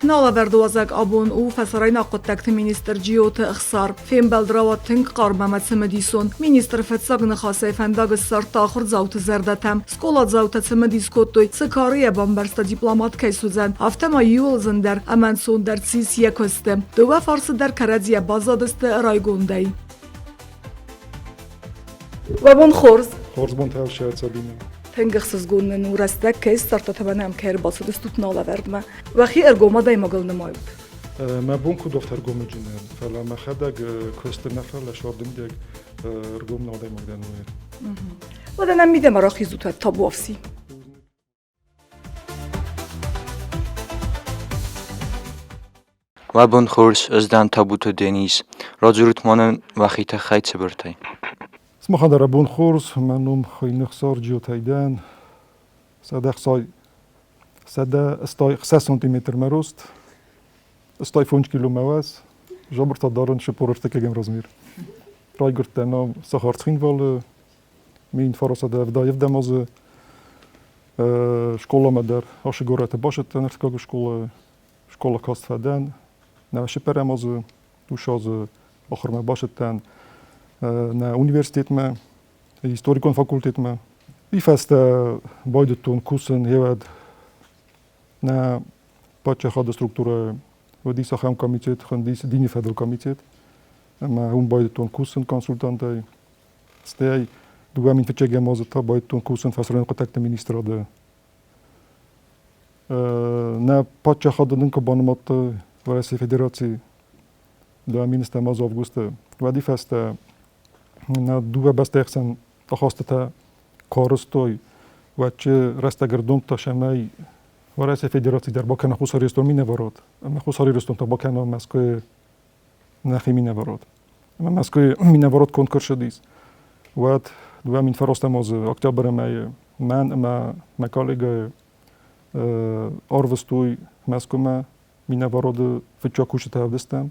Нӕ алӕвӕрды уазӕг абон у фӕсарӕйнаг хъуыддӕгты министр Джиоты Ӕхсар. Фембӕлд рауад тынг хъарм ӕмӕ цымыдисон. Министр фыццаг ныхасӕй фӕндаг ссардта ахуырдзауты зӕрдӕтӕм. Скъоладзаутӕ цымыдис кодтой, цы кары йӕ бамбӕрста дипломат кӕй суыдзӕн, афтӕ ма иуыл зындӕр ӕмӕ ӕнцондӕр ссис йӕ куысты. Дыууӕ фарсы дӕр кӕрӕдзийӕ баззадысты райгондӕй. Уӕ бон хорз! Хорз бонтӕ ӕфсӕд, Сабинӕ. Тынг ӕхсызгон нын у, рӕстӕг кӕй ссардтат ӕмӕ нӕм кӕй ӕрбацыдыстут нӕ алӕвӕрдмӕ. Уӕхи ӕргом адӕймагыл нымайут? Мӕ бон куыд офт ӕргомыджынӕн, фӕлӕ мӕхӕдӕг куысты нӕ, фӕлӕ сордымдӕг ӕргом адӕймаг дӕн уый. Уӕдӕ нӕм мидӕмӕ рахизут ӕд табуафси. Уӕ бон хорз, ӕз дӕн Табуты Денис. Радзурут мӕнӕн уӕхи тыххӕй цыбыртӕй. Сымахӕн дӕр абон хорз, мӕ ном хуыйны Хсар дӕн. 160 сантиметр мӕ рост, 65 кило мӕ уӕз, жабыртӕ дарын 43 размер. Райгуырдтӕн ам сахар Цхинвалы, 1977 азы скъоламӕ дӕр ашы горӕты бацыдтӕн ӕртыккаг скъолайы. Скъола каст фӕдӕн, нӕ сыппӕрӕм азы, дыууӕ азы ахуырмӕ бацыдтӕн нӕ университетмӕ, историкон факультетмӕ. Уый фӕстӕ байдыдтон кусын гъеуӕд нӕ паддзахады структурӕйы уыдис ахӕм комитет, хуындис дины фӕдыл комитет. Ӕмӕ уым байдыдтон кусын консультантӕй. Стӕй 2000 фыццӕгӕм азы та байдыдтон кусын фӕсарӕйнаг хъуыддӕгты министрады. Нӕ паддзахады нын куы банымадта Уӕрӕсейы Федераци 2000 азы августы, уӕди фӕстӕ нӕ дыууӕ бӕстӕйы хсӕн ахастытӕ карзтой, уӕд чи рӕстӕг ӕрдомдта, цӕмӕй Уӕрӕсейы Федераци дӕр бакӕна Хуссар Ирыстон минӕварад ӕмӕ Хуссар Ирыстон та бакӕна Мӕскуыйы нӕхи минӕварад. Ӕмӕ Мӕскуыйы минӕварад конд куы рцыдис, уӕд 2009 азы октябры мӕйы мӕн ӕмӕ мӕ коллегӕйы арвыстой Мӕскуымӕ минӕварады фыццаг кусджытӕ ӕвдыстам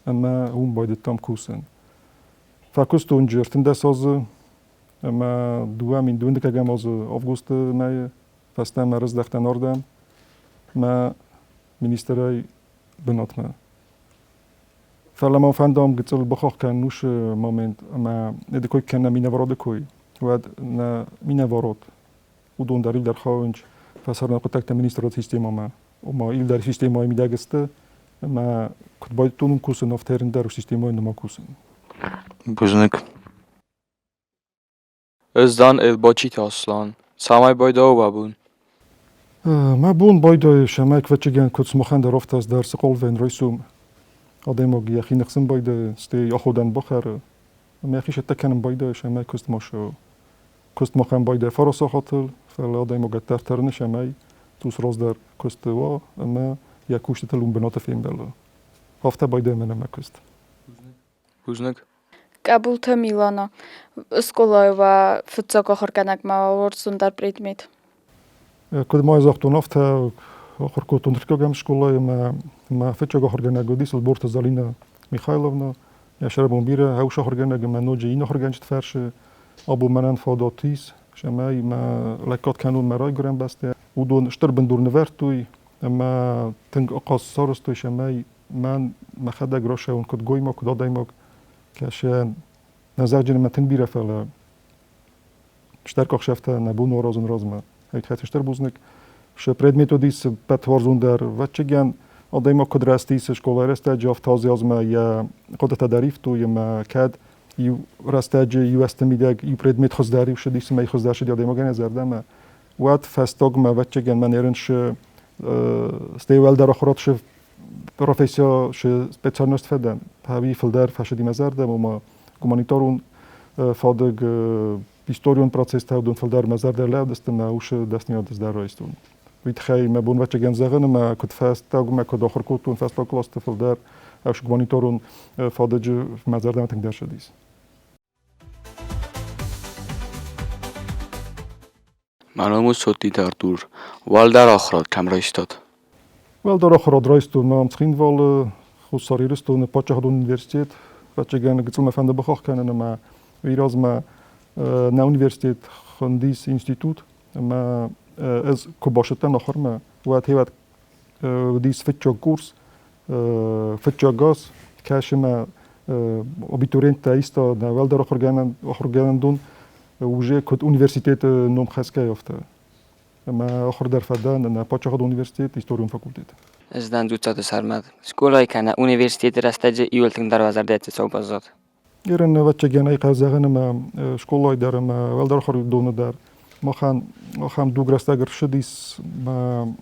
ӕмӕ уым байдыдтам кусын. Фӕкуыстон 13 азы ӕмӕ 2021 азы августы мӕйы фӕстӕмӕ рыздӕхтӕн ардӕм мӕ министрӕй бынатмӕ. Фӕлӕ мӕ фӕндам гыццыл бахахх кӕнын уыцы момент ӕмӕ ды кой кӕнӕ минӕварады кой, уӕд нӕ минӕварад, уыдон дӕр иу хауынц фӕсарӕйнаг хъуыддӕгты министрады системӕмӕ, ома иу дӕр системӕйы мидӕг сты ӕмӕ куыд байдыдтон уым кусын, афтӕ дӕр системӕйы нымӕ кусын. Бузныг. Ӕз дӕн Ӕлбачиты Аслан. Цӕмӕй байдайа уӕ бон? Мӕ бон байдайы, цӕмӕй квӕччыгӕн куыд сымахӕн дӕр, афтӕ ӕз дӕр цы хъалвӕн райсом адӕймаг йӕхи ныхсын байдайы, стӕй аходӕн бахӕры ӕмӕ йӕхи цӕттӕ кӕнын байдайы, цӕмӕй куыст ма ссӕуа. Куыст махӕн байдайы фарасахатыл, фӕлӕ адӕймаг ӕддӕр тӕрыны, цӕмӕй цъус раздӕр куысты уа ӕмӕ йӕ кустытыл уым бынаты фембӕла. Афтӕ байдайы мӕнӕн мӕ куыст. Бузныг. Къӕбулты Милана скъолайы уӕ фыццаг ахуыргӕнӕгмӕ уарзондӕр предмет? Куыд ма загътон, афтӕ ахуыр кодтон ӕртыккӕгӕм скъолайы ӕмӕ мӕ фыццаг ахуыргӕнӕг уыдис Ӕлборты Залинӕ Михайловна. Йӕ сӕрабон бирӕ хӕус ахуыргӕнӕг ӕмӕ ноджы иннӕ ахуыргӕнджыты фӕрсы. Абон мӕнӕн фадат ис, цӕмӕй мӕ лӕггад кӕнон мӕ райгуырӕн бӕстӕ. Уыдон стыр бындур нывӕрдтой ӕмӕ тынг ахъаз сарӕзтой, цӕмӕй мӕн мӕхӕдӕг рацӕуын куыд гоймаг, куыд адӕймаг, кӕсӕн нӕ зӕгъджынмӕ тынг бирӕ, фӕлӕ стӕр къахсӕфтӕ нӕ бон аразын размӕ. Ӕйтхӕ стыр бузныг. Шы предмет уыдис пӕт уарзондӕр вӕччыгӕн адӕймаг куыд рӕзтис скъолайы рӕстӕджы, афтӕ азмӕ йӕ хъуыдытӕ дӕр ивтой ӕмӕ кӕд иу рӕстӕджы иу ӕзты мидӕг иу предмет хуыздӕр иу шыдис ӕмӕ хуыздӕр шыди адӕймагӕн йӕ зӕрдӕмӕ, уӕд фӕстагмӕ ӕвӕццӕгӕн мӕн ерын шы стӕй уӕлдӕр ахуырад шы профессия шы специальность фӕдӕн, ӕви фылдӕр фӕсыди мӕ зӕрдӕм, ома гуманитарон фадыг, историон процесстӕ уыдон фылдӕр мӕ зӕрдӕ лӕудысты, мӕ усы дӕсныйад ӕз дӕр райстон. Уый тыххӕй мӕ бон ӕвӕццӕгӕн зӕгъын, ӕмӕ куыд фӕстагмӕ куыд ахуыр кодтон фӕстаг кълӕсты фылдӕр гуманитарон фадыджы мӕ зӕрдӕмӕ тынгдӕр ссыдис. Мӕ ном у Соттиты Артур. Уӕлдӕр ахуырад кӕм райстат? Уӕлдӕр ахуырад райстон ам Цхинвалы, Хуссар Ирыстоны паддзахадон университет. Ӕвӕццӕгӕн, гыццыл мӕ фӕнды бахахх кӕнын ӕмӕ уый размӕ нӕ университет хуындис институт ӕмӕ ӕз куы бацыдтӕн ахуырмӕ, уӕд хевӕд Уыдис фыццаг курс, фыццаг аз, кӕсы мӕ абитуриенттӕ иста нӕ уӕлдӕр ахуыргӕнӕндон уже куыд университеты ном хӕсгӕ, афтӕ. Ӕмӕ ахуыр дӕр фӕдӕн нӕ паддзахадон университет историон факультеты. Ӕз дӕн Дзуццаты Сӕрмӕт. Скъолайы кӕнӕ университеты рӕстӕджы иуыл тынгдӕр уӕ зӕрдӕйы цы цау баззад? Ирын ӕвӕццӕгӕн ӕй зӕгъын ӕмӕ скъолайы дӕр ӕмӕ уӕлдӕр ахуырдоны дӕр махӕн ахӕм дуг рӕстӕг ӕрцыдис, мӕ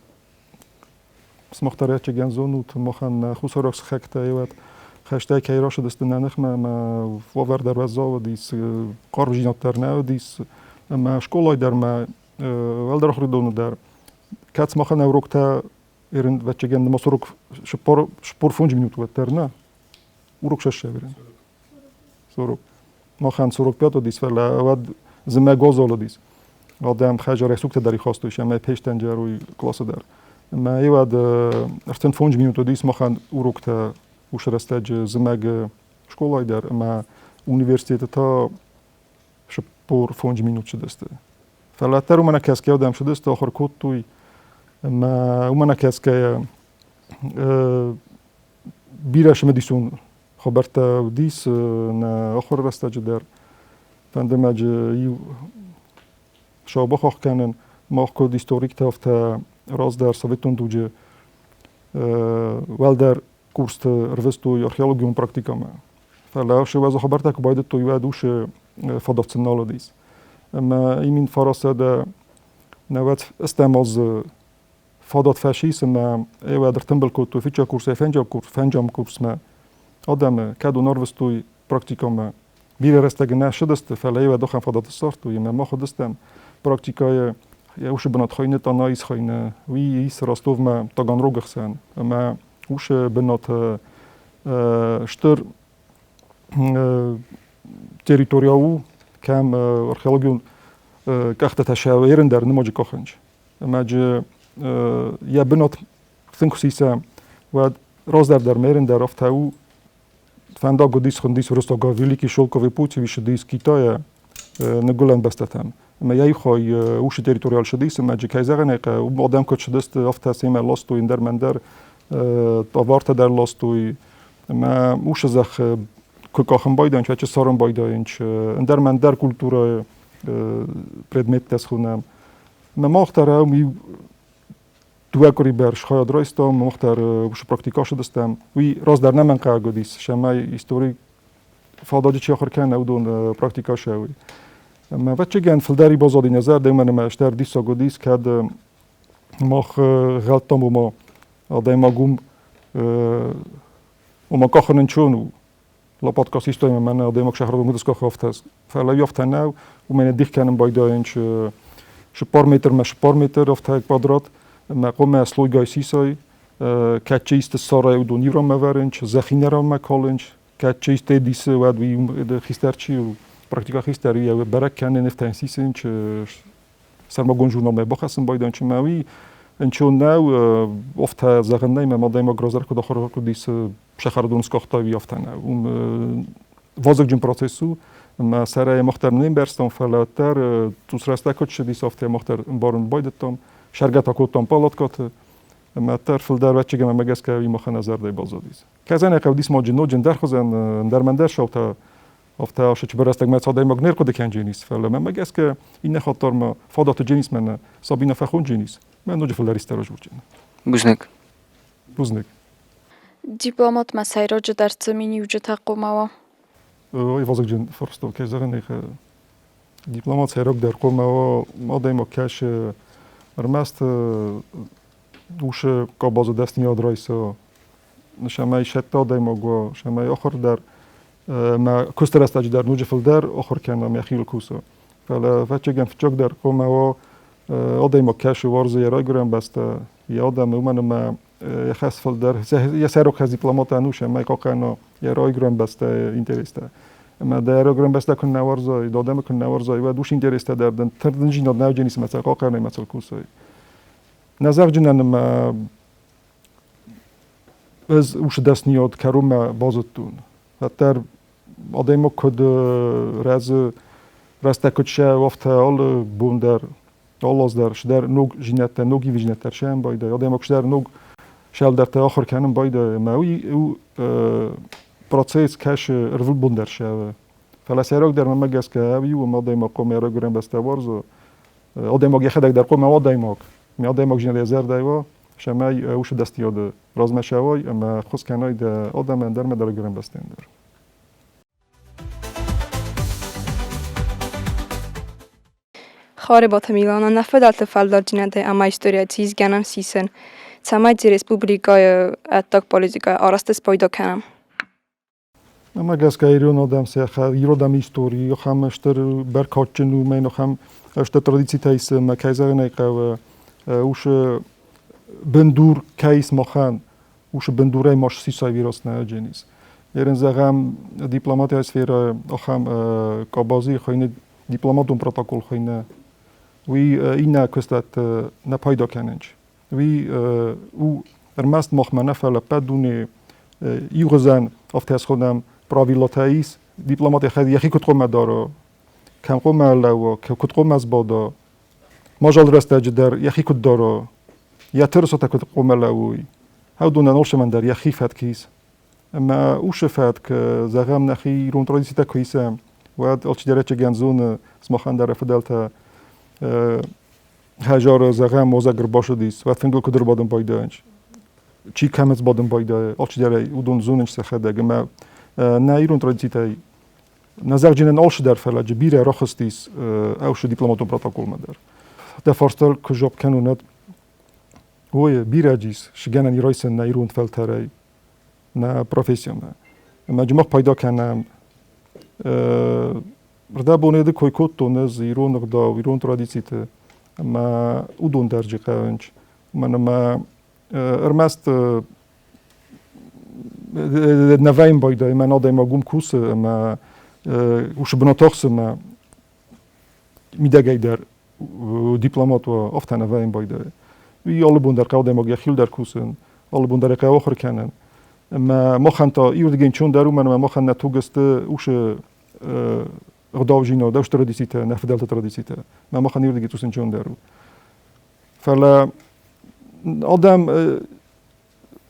сымах дӕр ӕвӕццӕгӕн зонут, махӕн нӕ хуссайраг сыхӕгтӕ еуӕд хӕстӕй кӕй рацыдысты нӕ ныхмӕ ӕмӕ уавӕр дӕр уӕззау уыдис, хъарудзинад дӕр нӕ уыдис ӕмӕ скъолайы дӕр мӕ уӕлдӕр ахуырдоны дӕр кӕд сымахӕн уроктӕ ирын ӕвӕццӕгӕн нымӕц урок 45 минут уӕддӕр нӕ урок сӕссӕвӕрӕн. 40. Махӕн 45 уыдис, фӕлӕ уӕд зымӕг уазал уыдис. Адӕм хӕдзарӕй сугтӕ дӕр ихастой, ӕмӕ пестӕнджер уый классы дӕр. Ӕмӕ уӕд 35 минут уыдис махӕн уроктӕ уыцы рӕстӕджы зымӕг скъолайы дӕр ӕмӕ университеты та 45 минут цыдысты. Фӕлӕ дӕр уымӕ нӕ кӕсгӕ адӕм цыдысты, ахуыр кодтой ӕмӕ уымӕ нӕ кӕсгӕйӕ бирӕ цымыдисон хабӕрттӕ уыдис нӕ ахуыры рӕстӕджы дӕр. Фӕнды мӕ иу сау бахахх кӕнын, мах куыд историктӕ, афтӕ раздӕр советон дуджы уӕлдӕр курсты ӕрвыстой археологион практикӕмӕ. Фӕлӕ уӕзы хабӕрттӕ куы байдыдтой, уӕд уыцы фадат сын нал уыдис. Ӕмӕ имин фарасӕдӕ нӕуӕд ӕстӕм азы фадат фӕсис ӕмӕ уӕд ӕртымбыл кодтой фыццаг курсӕй фӕнджам курсмӕ адӕмы, кӕд уын ӕрвыстой практикӕмӕ. Бирӕ рӕстӕг нӕ ссыдысты, фӕлӕ уӕд ахӕм фадат ссардтой ӕмӕ мах уыдыстӕм практикӕйы йӕ усы бынат хуыйны Танаис хуыйны, уый ис Ростовмӕ Таганрогы хсӕн. Ӕмӕ усы бынаты стыр территория у, кӕм археологион къӕхтытӕ сӕвӕрын дӕр нымӕджы къахынч. Ӕмӕ джы йӕ бынат тынг куы сиса, уӕд раздӕр дӕр мӕрын дӕр афтӕ у. Фӕндаг уыдис, хуындис Ростога Великий Шелковый путь, уый Китайӕ ныгуылӕн бӕстӕтӕм. Ӕмӕ йӕ иу хай уыцы территорийыл цыдис, ӕмӕ джы кӕй зӕгъын ӕй хъӕуы, адӕм куыд цыдысты, афтӕ семӕ ластой ӕндӕр мӕндӕр товартӕ дӕр ластой. Ӕмӕ уыцы зӕхх куы къахын байдайынц, чи цӕрын байдайынц, ӕндӕр мӕндӕр культурӕйы предметтӕ схонӕм. Ӕмӕ мах дӕр ам иу дыууӕ къуыри бӕрц хайад райстам, мах дӕр уыцы практикӕ ацыдыстӕм. Уый раздӕр нӕм ӕнхъӕлгӕ уыдис, цӕмӕй истори фӕндаджы чи ахуыр кӕны, уыдон практикӕ сӕуой. Ӕмӕ ӕвӕццӕгӕн фылдӕр баззади нӕ зӕрдӕ, уымӕн ӕмӕ стӕр диссаг уыдис, кӕд мах гъӕлдтам, ома адӕймаг уым ома къахын ӕнцон у. Лопатка систой ӕмӕ мӕнӕ адӕймаг сахарадон куыд скъахы, афтӕ. Фӕлӕ афтӕ нӕу, уымӕн дих кӕнын байдайынц 4 метрмӕ 4 метр, афтӕ квадрат, ӕмӕ хъуамӕ слойгай сисай, кӕд чи исты ссарай, уыдон иу ранмӕ ӕвӕрынц, зӕхх иннӕ ранмӕ калынц, кӕд чи исты дисы, уӕд уый хистӕр чи у, практика хистӕр йӕ бӕрӕг кӕны, нывтӕ сисынц, сӕрмагонд журналмӕ бахӕссын байдайынц ӕмӕ уый ӕнцон нӕу, афтӕ зӕгъӕн нӕй, мӕ адӕймаг раздӕр куыд ахуыр уыдис, сахарадон скъахта, уый афтӕ нӕу. Уым вазыгджын процесс у, ӕмӕ сӕрӕй мах дӕр не мбӕрстам, фӕлӕ уӕддӕр цъус рӕстӕг куыд цыдис, афтӕ мах дӕр ӕмбарын байдыдтам, сӕргӕ та кодтам палаткӕты, ӕмӕ дӕр фылдӕр ӕвӕццӕгӕн ӕмӕ гӕсгӕ уый махӕн ӕдзардӕй баззадис. Кӕдзӕн хъӕудис ма ноджы ӕндӕр хуызӕн, ӕндӕр мӕндӕр шаутӕ, афтӕ ашы рӕстӕгмӕ цы адӕймаг не рхъуыды кӕндженис, фӕлӕ мӕнмӕ гӕсгӕ иннӕ хатт дӕр ма фадаты дженис мӕнӕ Сабина фӕхон дженис, мӕ ноджы фылдӕр истӕ разурджен. Бузныг. Бузныг. Дипломатмӕ сӕйраджыдӕр цы миниуджытӕ хъуамӕ уа? Ой, вазыгджын фарста, кӕй зӕгъын ӕй хъӕуы. Дипломат сӕйрагдӕр хъуамӕ уа адӕймаг кӕсы ӕрмӕст усы къабазы дӕсныйад райса, цӕмӕй сӕтты адӕймаг уа, цӕмӕй ахуыр дӕр мӕ куысты рӕстӕджы дӕр ноджы фылдӕр ахуыр кӕна, мӕхиуыл куса. Фӕлӕ ӕвӕццӕгӕн фыццагдӕр хъуамӕ уа адӕймаг кӕсы, уарзы йӕ райгуырӕн бӕстӕ, йӕ адӕмы, уымӕн ӕмӕ йӕ хӕс фылдӕр, йӕ сӕйраг хӕс дипломатӕн у, цӕмӕй хъахъхъӕна йӕ райгуырӕн бӕстӕйы интерестӕ. Ӕмӕ дӕ райгуырӕн бӕстӕ куы нӕ уарзай, дӕ адӕмы куы нӕ уарзай, уӕд уыцы интерестӕ дӕр дын тырнындзинад нӕ уыдзӕнис ӕмӕ сӕ хъахъхъӕнай ӕмӕ сыл кусай. Нӕ зӕгъджынӕн ӕмӕ ӕз уыцы дӕсныйад кӕронмӕ базыдтон. Уӕддӕр адӕймаг куыд рӕзы, рӕстӕг куыд сӕ, афтӕ алы бон дӕр, алы аз дӕр цыдӕр ног зинӕдтӕ, ног ивдзинӕдтӕ ӕрсӕн байдайы. Адӕймаг цыдӕр ног Сӕлдӕртӕ ахуыр кӕнын байдайы ӕмӕ уый у процесс кӕсы ӕрвылбон дӕр сӕвы. Фӕлӕ сӕйрагдӕр мӕнмӕ гӕсгӕ ӕви у ӕмӕ адӕймаг хъуамӕ йӕ райгуырӕн бӕстӕ уарза. Адӕймаг йӕхӕдӕг дӕр хъуамӕ адӕймаг. Ме адӕймагдзинад йӕ зӕрдӕйы уа, цӕмӕй уыцы дӕсныйады размӕ цӕуай ӕмӕ ӕххуыс кӕнай дӕ адӕмӕн дӕр ӕмӕ дӕ райгуырӕн бӕстӕйӕн дӕр. Харебаты Милана нӕ фыдӕлты фӕлдӕрддзинадӕй ӕмӕ историйӕ цы ис гӕнӕн сисӕн, цӕмӕй дзы республикӕйы ӕддаг политикӕйы арӕзты спайда кӕнӕм? Мӕнмӕ гӕсгӕ ирон адӕм сӕ ирон адӕмы истори ахӕм стыр бӕркадджын у, мӕн ахӕм стыр традицитӕ ис ӕмӕ кӕй зӕгъын ӕй хъӕуы, уыцы бындур кӕй ис махӕн, уыцы бындурӕй ма ссисай вирус нӕ ис. Ерын зӕгъӕм, дипломатийы сферӕ ахӕм къабази хуыйны дипломатон протокол хуыйны, уый иннӕ куыстуӕтты нӕ пайда кӕнынц. Уый у ӕрмӕст махмӕ нӕ, фӕлӕ ӕппӕт дуне иугъуызӕн афтӕ схонӕм правилотӕ ис. Дипломат йӕхи куыд хъуамӕ дара, кӕм хъуамӕ лӕууа, куыд хъуамӕ сбада, мазал рӕстӕджы дӕр йӕхи куыд дара, йӕ тырысатӕ куыд хъуамӕ лӕууой. Уыдонӕн алцӕмӕн дӕр йӕхи фӕтк ис. Ӕмӕ уыцы фӕтк, зӕгъӕм, нӕхи ирон традицитӕ куы исӕм, уӕд алчидӕр ӕцӕгӕн зоны, сымахӕн дӕр фыдӕлтӕ Хӕзары, зӕгъӕм, мозӕг ӕрбацыдис, уӕд фынгыл куыд ӕрбадын байдайынц? Чи кӕмӕ сбадын байдайы, алчидӕр ӕй уыдон зонынц сӕхӕдӕг. Ӕмӕ нӕ ирон традицитӕй нӕ зӕгъджынӕн алцыдӕр, фӕлӕ джы бирӕ рахызтис ӕвсы дипломатон протоколмӕ дӕр. Дӕ фарстыл куы жопп кӕнон, уӕд ой, бирӕ ис, сгӕнӕн ирайсӕн нӕ ирон фӕлтӕрӕй, нӕ профессиомӕ. Ӕмӕ джы мах пайда кӕнӕм Рдӕбон ды кой кодтон ӕз ирон ӕгъдау, ирон традициты ӕмӕ уыдон дӕр джы хъӕуынц. Уымӕн ӕмӕ ӕрмӕст нӕ вӕййын байдайы, мӕн адӕймаг уым кусы ӕмӕ уыцы бынат ахсы ӕмӕ мидӕгӕй дӕр дипломат уа, афтӕ нӕ вӕййын байдайы. Уый алы бон дӕр хъӕуы адӕймаг йӕхиуыл дӕр кусын, алы бон дӕр ӕй хъӕуы ахуыр кӕнын. Ӕмӕ махӕн та иуырдыгӕй чон дӕр уымӕн ӕмӕ махӕн нӕ туг сты уыцы ӕгъдаудзинад, ӕвзӕр традицитӕ, нӕ фыдӕлты традицитӕ. Мӕ махӕн иуырдыгӕй цъус дӕр у. Фӕлӕ адӕм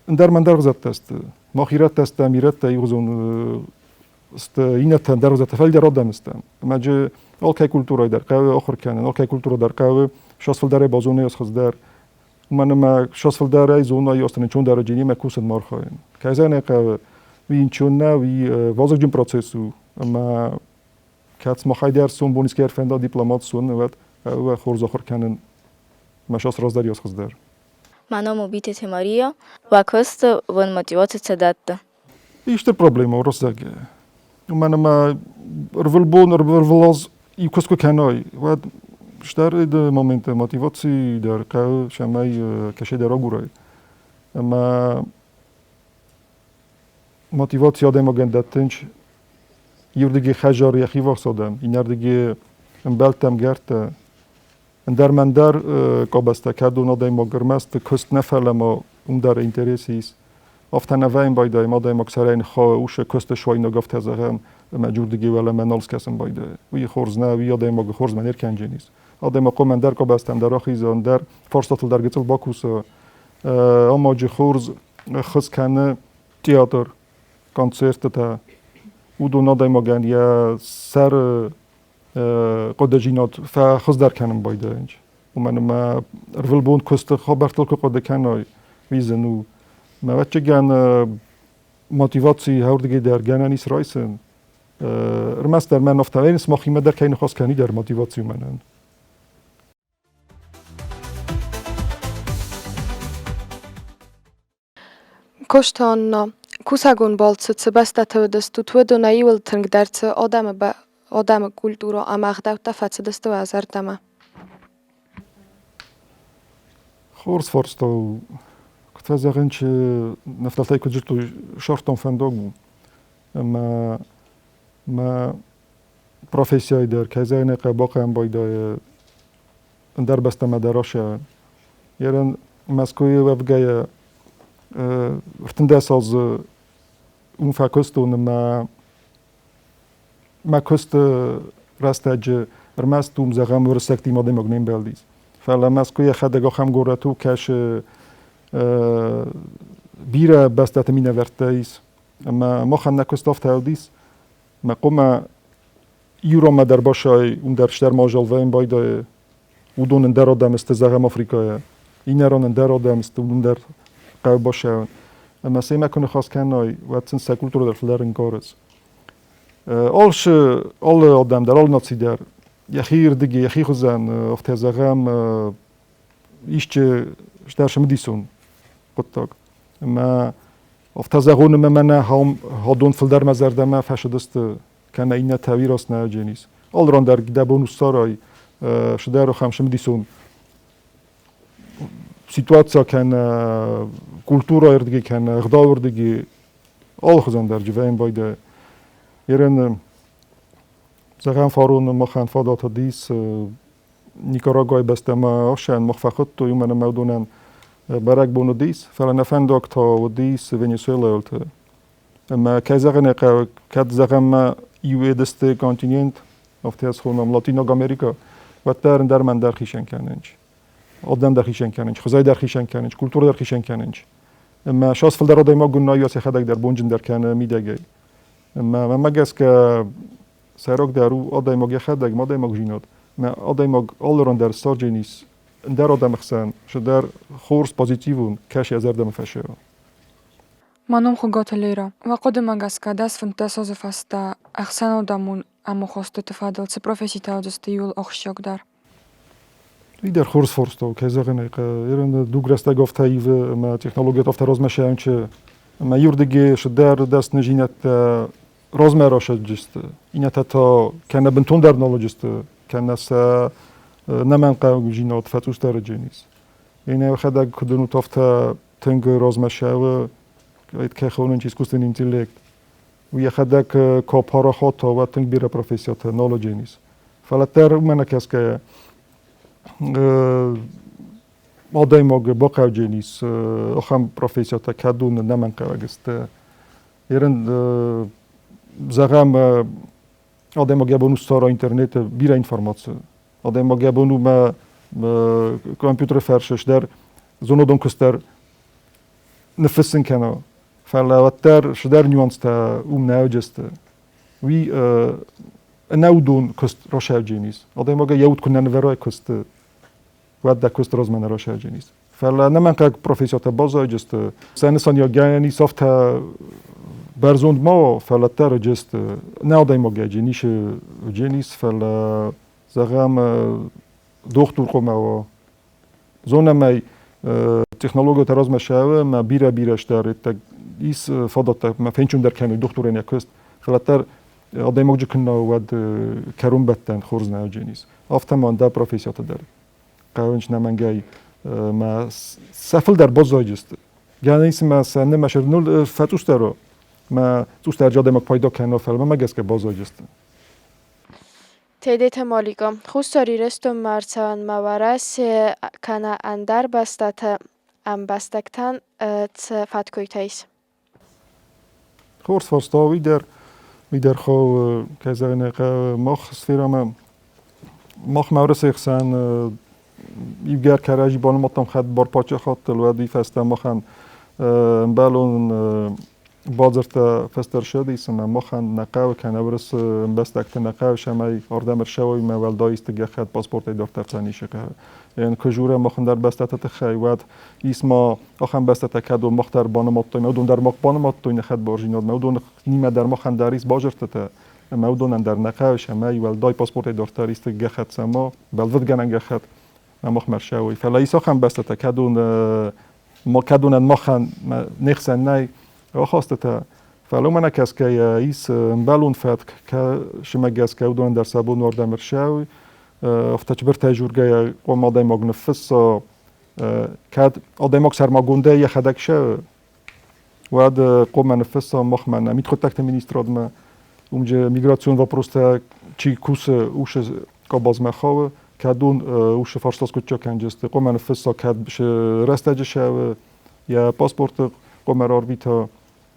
ӕндӕр мӕндӕр ӕгъдӕуттӕ сты. Мах ирӕттӕ стӕм, ирӕттӕ иугъуызон сты, иннӕтӕ ӕндӕр ӕгъдӕуттӕ, фӕлӕ дӕр адӕм стӕм. Ӕмӕ джы алкӕй культурӕйы дӕр хъӕуы ахуыр кӕнын, алкӕй культурӕ дӕр хъӕуы сас фылдӕрӕй базонай хуыздӕр. Уымӕн ӕмӕ сас фылдӕрӕй зонай, ӕз нчон дӕр джинимӕ кусын ма архайын. Кӕй зӕгъын ӕй хъӕуы, уый нчон нӕ, уый вазыгджын процесс у. Ӕмӕ кӕд махӕй дӕр сомбон искӕй ӕрфӕнда дипломат суын, уӕд хъӕуы хорз ахуыр кӕнын мӕ сас раздӕр ес хуыздӕр. Мӕ ном у Битеты Мария. Уӕ куысты уын мотиваци цы дӕтты? Исты проблемӕ уырыссаг. Уымӕн ӕмӕ ӕрвылбон, ӕрвылаз иу куыст куы кӕнай, уӕд стӕр моменты мотиваци дӕр хъӕуы, цӕмӕй кӕсӕй дӕр агурай. Ӕмӕ мотиваци адӕймагӕн дӕттынц иуырдыгӕй хӕдзары йӕхи ввахс адӕм, иннӕрдыгӕй ӕмбӕлттӕ, ӕмгӕрттӕ. Ӕндӕр мӕндӕр къабӕзтӕ, кӕдон адӕймаг ӕрмӕст куыст нӕ, фӕлӕ ма уым дӕр интерес ис. Афтӕ нӕ вӕййын байдайы, адӕймаг сӕрӕй ныххауы, усы куысты суайнаг афтӕ зӕгъӕм, ӕмӕ джурдыги уӕлӕмӕ нал скӕсын байдайы. Уый хорз нӕ, уый адӕймагы хорзмӕ не ркӕнджын ис. Адӕймаг хъуамӕ ӕндӕр къабӕзтӕм дӕр ахиза, ӕндӕр фарстатыл дӕр гыццыл бакуса. Амаджы хорз хыз кӕны театр, концертытӕ. Уыдон адӕймагӕн йӕ сӕры хъуыдыдзинад фӕхуыздӕр кӕнын байдайынц. Уымӕн ӕмӕ ӕрвылбон куысты хабӕрттыл куы хъуыды кӕной, уый зын у. Мӕ ӕвӕццӕгӕн мотиваци ӕрдыгӕй дӕр гӕнӕн ис райсын. Ӕрмӕстдӕр мӕн афтӕ сымахимӕ дӕр кӕй ныхас кӕни дӕр мотиваци у мӕнӕн. Косты Анна, кусӕгон балцы цы бӕстӕты уыдыстут, уыдонӕй иуыл тынгдӕр цы адӕмы культурӕ ӕмӕ ӕгъдӕуттӕ фӕцыдысты уӕ зӕрдӕмӕ? Хорз фарста у. Куыд фӕзӕгъын, чи нӕ фыдӕлтӕй куыд зыдтой, сӕртон фӕндаг у. Ӕмӕ мӕ профессияйы дӕр, кӕй зӕгъын ӕй хъӕуы, бахъӕуын байдайы ӕндӕр бӕстӕмӕ дӕр ащӕуын. Ерын Мӕскуыйы уӕвгӕйӕ 13 азы уым фӕкуыстон ӕмӕ мӕ куысты рӕстӕджы ӕрмӕст уым, зӕгъӕм, уырыссӕгтимӕ адӕймаг не мбӕлдис. Фӕлӕ Мӕскуы йӕхӕдӕг ахӕм горӕт у, кӕсы Бирӕ бӕстӕты минӕвӕрттӕ ис. Ӕмӕ махӕн нӕ куыст афтӕ уыдис, мӕ хъуамӕ иу дӕр басай, уым дӕр стӕр мазал вӕййын байдайы. Уыдон ӕндӕр адӕм сты, зӕгъӕм, Африкӕйӕ. Иннӕ ран ӕндӕр адӕм сты, уыдон дӕр хъӕуы басайын. Ӕмӕ семӕ куы ныхас кӕнай, уӕд сын сӕ культурӕ дӕр фылдӕр ӕнкъарынц. Алшы, алы адӕм дӕр, алы наци дӕр йӕхи рдыги, йӕхи хуызӕн, афтӕ зӕгъӕм, исчи стӕр цымыдисон хъуыддаг. Ӕмӕ афтӕ зӕгъон, ӕмӕ мӕнӕ хӕдон фылдӕр мӕ зӕрдӕмӕ фӕцыдысты, кӕнӕ иннӕтӕ уый раст нӕ дженис. Алы ран дӕр дӕ бон у ссарай цыдӕр ахӕм цымыдисон ситуаци кӕнӕ культурӕйы рдыгӕй кӕнӕ ӕгъдауы рдыгӕй алыхуызӕн дӕр дживӕйын байдайы. Ерен зӕгъӕм фарон махӕн фадат уыдис Никарагуайы бӕстӕмӕ ӕхсӕн мах фӕхуыдтой, уымӕн ӕмӕ уыдонӕн бӕрӕгбон уыдис, фӕлӕ нӕ фӕндаг та уыдис Венесуэлӕйы. Ӕмӕ кӕй зӕгъын ӕй хъӕуы, кӕд зӕгъӕм иу едысты континент, афтӕ схонӕм Латинаг Америкӕ, уӕддӕр ӕндӕр мӕн дӕр хицӕн кӕнынц. Адӕм дӕр хицӕн кӕнынц, хуызӕй дӕр хицӕн кӕнынц, культурӕ дӕр хицӕн кӕнынц. Ӕмӕ сас фылдӕр адӕймаг уыннайы йӕхӕдӕг дӕр бонджындӕр кӕны мидӕгӕй. Ӕмӕ мӕнмӕ гӕсгӕ сӕйрагдӕр у адӕймаг йӕхӕдӕг, адӕймагдзинад. Мӕ адӕймаг алы ран дӕр ссардженис ӕндӕр адӕмы хсӕн, цыдӕр хорз, позитивон, кӕсы йӕ зӕрдӕмӕ фӕсивӕд. Мӕ ном Хуыгаты Лерӕ. Уӕ хъуыдымӕ гӕсгӕ 10-15 азы фӕстӕ ӕхсӕнадӕмон ӕмахастыты фӕдыл цы професситӕ уыдзысты иууыл ахсджиагдӕр? Уый дӕр хорз фарста у, кӕй зӕгъын ӕй хъӕуы. Ирон дуг рӕстӕг афтӕ ивы ӕмӕ технологиятӕ афтӕ размӕ сӕнчы. Ӕмӕ иуырдыгӕй цыдӕр дӕсныдзинӕдтӕ размӕ расайджысты, иннӕтӕ та кӕнӕ бынтондӕр нал уыдысты, кӕнӕ сӕ нӕмӕнхъӕугдзинад фӕцъусдӕрджын ис. Иннӕ йӕхӕдӕг куыд уынут, афтӕ тынг размӕ сӕуы, кӕй хонынц искусственный интеллект. Уый йӕхӕдӕг куы апарахат, уӕд тынг бирӕ профессиятӕ нал уыджын ис. Фӕлӕ дӕр уымӕ нӕ кӕсгӕйӕ, адӕймаг бахъӕуджын ис ахӕм профессиятӕ, кӕд уын нӕмӕнхъӕуӕг сты. Ерын, зӕгъӕм, адӕймаг йӕ бон у ссара интернеты бирӕ информаци. Адӕймаг йӕ бон у мӕ компьютеры фӕрсыс дӕр, зонадон куыст дӕр ныффыссын кӕна. Фӕлӕ уӕддӕр цыдӕр нюанстӕ уым нӕ уыдысты. Уый ӕнӕудон куыст расайджын ис. Адӕймаг йӕ уд куы нӕ нывӕрай куысты, уӕд дӕ куыст размӕ нӕ расайджын ис. Фӕлӕ ӕнӕмӕнгхъӕуӕг профессиятӕ баззайдысты. Сӕ нысаниуӕгӕн ис афтӕ бӕрзонд ма уа, фӕлӕ дӕр уыдысты. Нӕ адӕймагӕй ницы уыдзӕнис, фӕлӕ зӕгъӕм, дохтыр хъуамӕ уа. Зонӕм ӕй, технологиятӕ размӕ сӕуы ӕмӕ бирӕ-бирӕ стӕр ис фадӕттӕ, ӕмӕ фенчондӕр кӕной дохтырӕн йӕ куыст. Фӕлӕ дӕр адӕймаджы куы нӕ уӕд кӕронбӕттӕн хорз нӕ уыдзӕнис. Афтӕ ма ӕндӕр профессиятӕ дӕр. Хъӕуынц нӕмӕнгӕй мӕ сӕ фылдӕр баззайдысты. Гӕнӕн ис ӕмӕ сӕ нымӕ нул фӕцъусдӕр у, мӕ цъусдӕрджы адӕймаг пайда кӕна, фӕлӕ мӕ гӕсгӕ баззайдысты. Тедеты Малико, Хуссар Ирыстонмӕ ӕрцӕуӕнмӕ Уӕрӕсе кӕнӕ ӕндӕр бӕстӕты ӕмбӕстӕгтӕн цы фӕткойтӕ ис? Хорз фарста уый дӕр. Уый дӕр хъӕуы, кӕй зӕгъын ӕй хъӕуы, мах сферӕмӕ, махмӕ Уӕрӕсейы хсӕн иугӕр кӕрӕдзи банымадтам хӕдбар паддзахадтыл, уӕд уый фӕстӕ махӕн ӕмбӕлон бадзырдтӕ фӕстӕ ӕрсадис ӕмӕ махӕн нӕ хъӕуы кӕнӕ уырысы ӕмбӕстӕгты нӕ хъӕуы, цӕмӕй ардӕм ӕрцӕуой ӕмӕ уӕлдай исты гӕххӕтт паспортӕй дарддӕр сӕ ницы хъӕуы. Куы дзурӕм мах ӕндӕр бӕстӕты тыххӕй, уӕд ис ма ахӕм бӕстӕтӕ, кӕд мах дӕр банымадтой, ӕмӕ уыдон дӕр мах банымадтой нӕ хӕдбардзинадмӕ, уыдон нимӕ дӕр махӕн дӕр ис базырдтытӕ, ӕмӕ уыдонӕн дӕр нӕ хъӕуы, цӕмӕй уӕлдай паспортӕй дарддӕр исты гӕххӕтт сӕ бӕлвырдгӕнӕн гӕххӕтт ӕмӕ махмӕ ӕрцӕуой. Фӕлӕ ис ахӕм бӕстӕтӕ, кӕдонӕн махӕн не хсӕн нӕй ахастытӕ, фӕлӕ уымӕ нӕ кӕсгӕйӕ ис ӕмбӕлон фӕтк, кӕсымӕ гӕсгӕ уыдонӕн дӕр сӕ бон уардӕм ӕрцӕуой. Афтӕ цыбыртӕй дзургӕйӕ, хъуамӕ адӕймаг ныффысса, кӕд адӕймаг сӕрмагондӕй йӕхӕдӕг сӕ, уӕд хъуамӕ ныффысса махмӕ нӕ мидхъуыддӕгты министрадмӕ, уым же миграцион вопростӕ чи кусы, уыцы къабазмӕ хауы, кӕд уын уыцы фарста скъуыддзаг кӕнджысты, хъуамӕ ныффысса, кӕд рӕстӕджы сӕуы, йӕ паспорты хъуамӕ рарвита,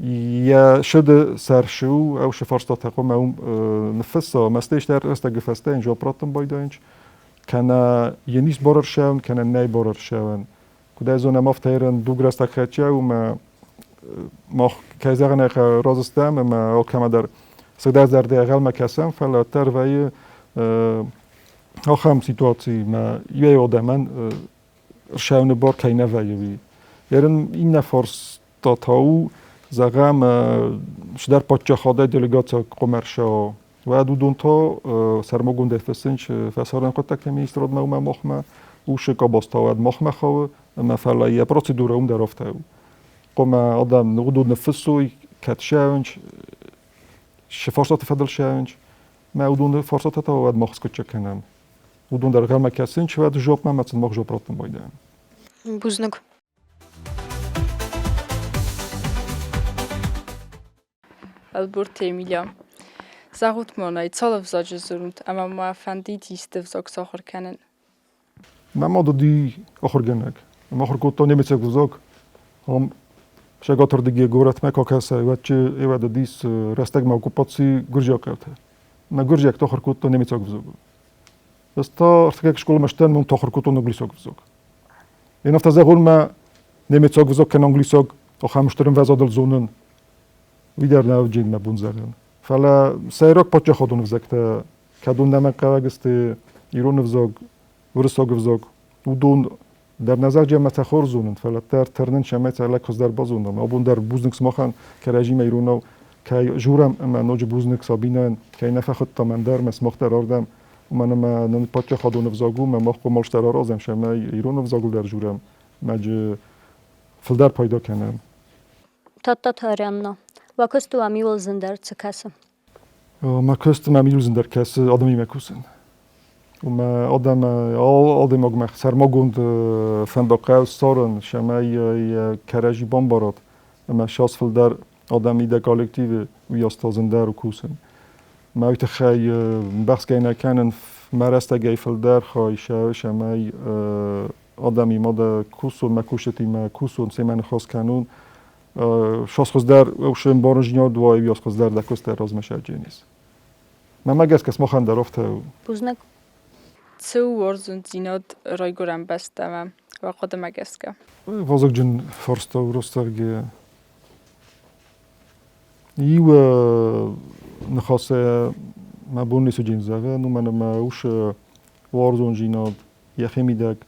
йӕ сыды сӕр шы у, ӕусы фарстатӕ хъуамӕ уым ныффысса, ӕмӕ стӕй стӕр рӕстӕгы фӕстӕ йын жуапп раттын байдайынч, кӕнӕ йын ис бар ӕрсӕуын, кӕнӕ нӕй бар ӕрсӕуӕн. Куыд ӕй зонӕм, афтӕ ерын дуг рӕстӕг хӕццӕ у ӕмӕ мах, кӕй зӕгъын ӕй хъӕуы, разы стӕм ӕмӕ алкӕмӕ дӕр сыгъдӕгзӕрдӕ ӕнхъӕлмӕ кӕсӕм, фӕлӕ уӕддӕр вӕййы ахӕм ситуаци, ӕмӕ иуӕй адӕмӕн ссӕуыны бар кӕй нӕ вӕййы, уый. Ерын иннӕ фарста та у, зӕгъӕм, цыдӕр паддзахадӕй делегаци хъуамӕ ӕрцӕуа. Уӕд уыдон та сӕрмагондӕй фыссынц фӕсарӕн хъуыддӕгты министрадмӕ ӕмӕ махмӕ. Усы къабаз та уӕд махмӕ хауы, ӕмӕ фӕлӕ йӕ процедурӕ уым дӕр афтӕ у. Хъуамӕ адӕм уыдон ныффыссой, кӕд ссӕуынц, цы фарстаты фӕдыл ссӕуынц. Мӕ уыдоны фарстатӕ та уӕд мах скъуыддзаг кӕнӕм. Уыдон дӕр ӕнхъӕлмӕ кӕсынц, уӕд жопмӕ ӕмӕ сын мах жоп раттын байдайӕм. Бузныг. Ӕлборты Эмилия. Зӕгъут мӕнӕй, цал ӕвзаджы дзурут ӕмӕ мӕ фӕндид исты ӕвзаг сахуыр кӕнын? Мӕ мад уыди ахуыргӕнӕг. Ӕмӕ ахуыр кодта немыцаг ӕвзаг. Ам Цӕгатырдыгӕй горӕтмӕ куы акӕсай, уӕд чи уӕд уыдис рӕстӕгмӕ оккупаци гуырдзиаг хъӕутӕ. Мӕ гуырдзиӕгтӕ ахуыр кодта немыцаг ӕвзагыл. Ӕз та ӕртыккаг скъоламӕ сдӕн, уым та ахуыр кодтон англисаг ӕвзаг. Ен афтӕ зӕгъон, мӕ немецаг ӕвзаг кӕнӕ англисаг ахӕм стыр ӕмвӕзадыл зонын, уый дӕр нӕ уыди мӕ бон зӕгъын. Фӕлӕ сӕйраг паддзахадон ӕвзӕгтӕ, кӕдон нӕмӕ хъӕуӕг сты ирон ӕвзаг, уырыссаг ӕвзаг, уыдон дӕр нӕ зӕгъджы ӕмӕ сӕ хорз зонын, фӕлӕ дӕр тырнын, цӕмӕй сӕ лӕг хуыздӕр базонӕм. Абон дӕр бузныг сымахӕн, кӕрӕдзимӕ иронау кӕй дзурӕм ӕмӕ ноджы бузныг Сабинӕйӕн, кӕй нӕ фӕхуыдта мӕн дӕр, мӕ сымах дӕр ардӕм, уымӕн ӕмӕ нын паддзахадон ӕвзаг у, ӕмӕ мах хъуамӕ дӕр аразӕм, цӕмӕй ирон ӕвзагыл дӕр дзурӕм, ӕмӕ фылдӕр пайда кӕнӕм. Тадтаты Арианна, уӕ куысты уӕм иуыл зындӕр цы кӕсы? Мӕ куысты мӕм иу зындӕр кӕсы адӕмимӕ кусын. Уымӕ адӕм адӕймагмӕ сӕрмагонд фӕндаг хъӕуы ссарын, цӕмӕй йӕ кӕрӕдзи бамбарат ӕмӕ цас фылдӕр адӕм идӕ коллективы, уыйас та зындӕр у кусын. Мӕ уый тыххӕй бӕхсгӕ нӕ кӕнын мӕ рӕстӕгӕй фылдӕр хай цӕмӕй адӕмимӕ дӕ кусон, мӕ кустытимӕ кусон, семӕ ныхас кӕнон. Шас хуыздӕр ӕвсе ӕмбарындзинад уа, ӕви хуыздӕр дӕ куыст дӕр размӕ сӕдженис. Мӕнмӕ гӕсгӕ сымахӕн дӕр афтӕ у. Бузныг. Цы у уарзондзинад райгуырӕн бӕстӕмӕ уӕ хъуыдымӕ гӕсгӕ? Вазыгджын фарста у рӕстӕг. Иу ныхасӕй мӕ бон ницы джин зӕгъын, уымӕн ӕмӕ ус уарзондзинад йӕхимидӕг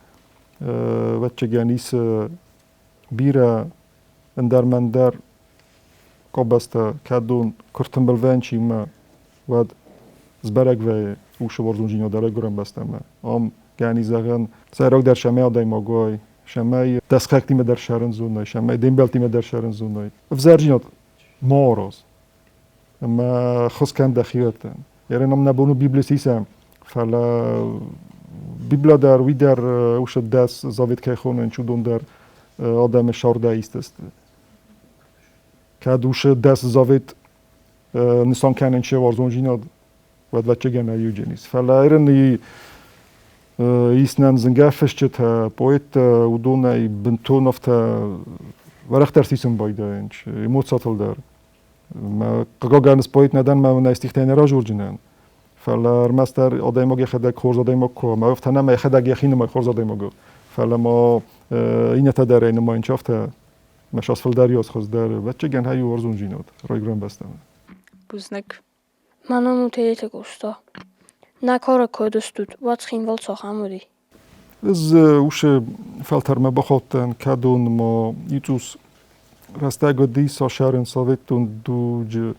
ӕвӕццӕгӕн исы бирӕ ӕндӕр-мӕндӕр къабӕзтӕ, кӕдон куы ртымбыл вӕййынц иумӕ, уӕд сбӕрӕг вӕййы усы уарзондзинад райгуырӕн бӕстӕмӕ. Ам, гӕни зӕгъӕн, сӕйрагдӕр цӕмӕй адӕймаг уай, цӕмӕй дӕ сыхӕгтимӕ дӕр сӕрын зонай, цӕмӕй де мбӕлттимӕ дӕр сӕрын зонай. Ӕвзӕрдзинад ма араз ӕмӕ ххуыс кӕн дӕхиуӕттӕн. Ерын ам нӕ бон у Библи сисӕм, фӕлӕ Библи дӕр, уый дӕр уыцы дӕс завет кӕй хонынц, уыдон дӕр адӕмы сӕрдӕй ист сты. Кӕд уыцы дӕс завет нысан кӕнын се уарзондзинад, уӕд ӕвӕццӕгӕн ӕиуджын ис. Фӕлӕ ерын ис нӕм зынгӕ фысджытӕ, поэттӕ, уыдонӕй бынтон афтӕ уӕрӕхдӕр сисын байдайынц, эмоциятыл дӕр. Мӕ хъыгагӕн поэт нӕ дӕн, мӕ уынӕй стихтӕй нӕ разурджынӕн. Фӕлӕ ӕрмӕстдӕр адӕймаг йӕхӕдӕг хорз адӕймаг куы уа, мӕ афтӕ нӕ, мӕ йӕхӕдӕг йӕхи нымайы хорз адӕймагыл. Фӕлӕ ма иннӕтӕ дӕр ӕй нымайынц афтӕ, мӕ сас фылдӕр ёс хуыздӕр, ӕвӕццӕгӕн, хай уарзондзинад райгуырӕн бӕстӕмӕ. Бузныг. Мӕ ном у Тедеты Къоста. Нӕ кары куы уыдыстут, уӕд Цхинвал цахӕм уыди? Ӕз уыцы фӕлтӕрмӕ бахаудтӕн, кӕдон ма ицъус рӕстӕг уыди сасӕрын советон дуджы.